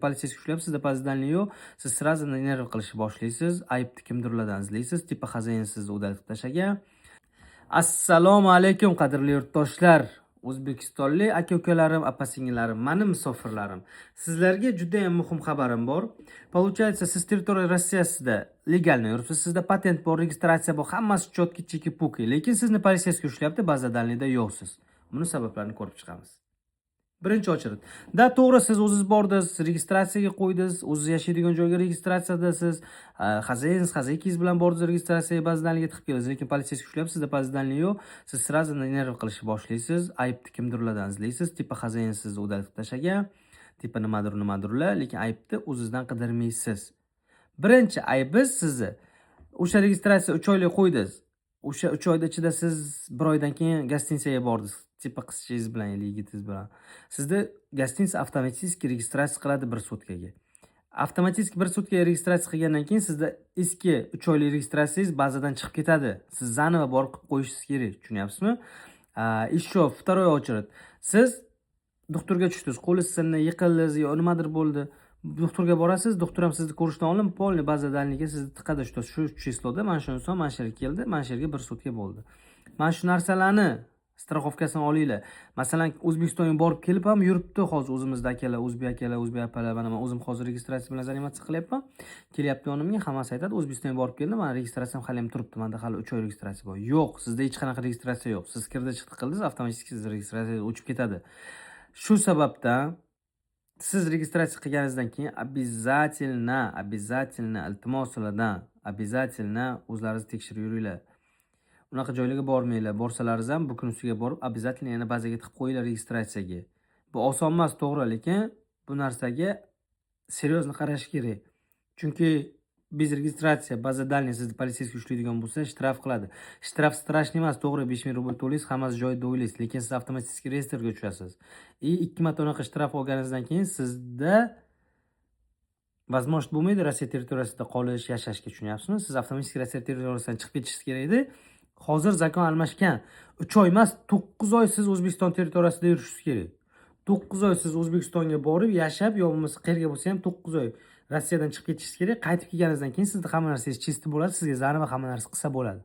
Полицейский ushlab, sizda база данных yo'q, siz сразу нерв qilishni boshlaysiz, aybni kimdirlardan izlaysiz, типа хозяин sizni удалить tashlagan. Assalomu alaykum, qadrli yurtdoshlar, o'zbekistonlik aka ukalarim, opa singillarim, mani musofirlarim. Sizlarga juda ham muhim xabarim bor. Получается, siz территория Rossiyasida легально yuribsiz, sizda patent bor, registratsiya bor, hammasi четкий, чики-пуки, lekin sizni полицейский ushlayapti, база данных da yo'qsiz. Buni sabablarini ko'rib chiqamiz. Birinchi очередь. Да, to'g'ri, siz o'zingiz bordingiz, registratsiyaga qo'ydingiz, o'zingiz yashaydigan joyga registratsiyadasiz, хозяин, хозяйка ngiz bilan bordingiz registratsiyaga, база данных ga tiqib keldingiz, lekin полицейский ushlab, sizda база данных yo'q, siz сразу нерв qilishni boshlaysiz, aybni kimdirlardan izlaysiz, типа хозяин sizni удалить tashlagan, типа nimadir nimadirlar, lekin aybni o'zingizdan qidirmaysiz. Birinchi aybi sizni o'sha registratsiya 3 oylik qo'ydingiz. O'sha 3 oyda ichida siz 1 oydan keyin гостиница ga bordingiz. Типа qizchangiz bilan yoki yigitingiz bilan. Sizda гостиница avtomatik registratsiya qiladi bir sutkaga. Avtomatik bir sutkaga registratsiya qilgandan keyin sizda eski 3 oylik registratsiyangiz bazadan chiqib ketadi. Siz заново borib qilib qo'yishingiz kerak, tushunyapsizmi? Еще второй очередь. Siz doktorga tushdingiz, qo'lingiz sindi, yiqildingiz yo nimadir bo'ldi. Doktorga borasiz, doktor ham sizni ko'rishdan oldin полный база данных ga sizni tiqadi, что shu число da mana shu inson mana shu yerga keldi, mana shu yerga bir sutka bo'ldi. Mana shu narsalarni страховка sini olinglar. Masalan, O'zbekistonga borib kelib ham yuribdi hozir o'zimizda akalar, o'zbek akalar, o'zbek apalar, mana men o'zim hozir registratsiya bilan заниматься qilyapman. Kelyapti yonimga, hammasi aytadi, O'zbekistonga borib keldim, mana registratsiyam hali ham turibdi, menda hali 3 oy registratsiya bor. Yo'q, sizda hech qanaqa registratsiya yo'q. Siz kirdi chiqdi qildingiz, avtomatik sizni registratsiya o'chib ketadi. Shu sababdan siz registratsiya qilganingizdan keyin обязательно, обязательно, iltimos sizlardan, обязательно o'zlaringiz tekshirib yuringlar. Unaqa joylarga bormanglar. Borsalaringiz ham bu kunisiga borib, обязательно yana bazaga tiqib qo'yinglar registratsiyaga. Bu oson emas, to'g'ri, lekin bu narsaga серьезно qarash kerak. Chunki без регистрация, база данных sizni полицейский ushlaydigan bo'lsa, shtraf qiladi. Shtraf страшный emas, to'g'ri, 5000 rubl to'laysiz, hammasi joyida o'ylaysiz, lekin siz avtomatik reyestrga tushasiz. И ikki marta unaqa shtraf olganingizdan keyin sizda возможность bo'lmaydi Rossiya territoriyasida qolish, yashashga, tushunyapsizmi? Siz avtomatik Rossiya territoriyasidan chiqib ketishingiz kerak edi. Hozir закон almashgan. 3 oy emas, 9 oy siz O'zbekiston territoriyasida yurishingiz kerak. 9 oy siz O'zbekistonga borib yashab, yo bo'lmasa qayerga bo'lsa ham 9 oy Rossiyadan chiqib ketishingiz kerak. Qaytib kelganingizdan keyin sizni hamma narsangiz чисто bo'ladi, sizga заново hamma narsa qilsa bo'ladi.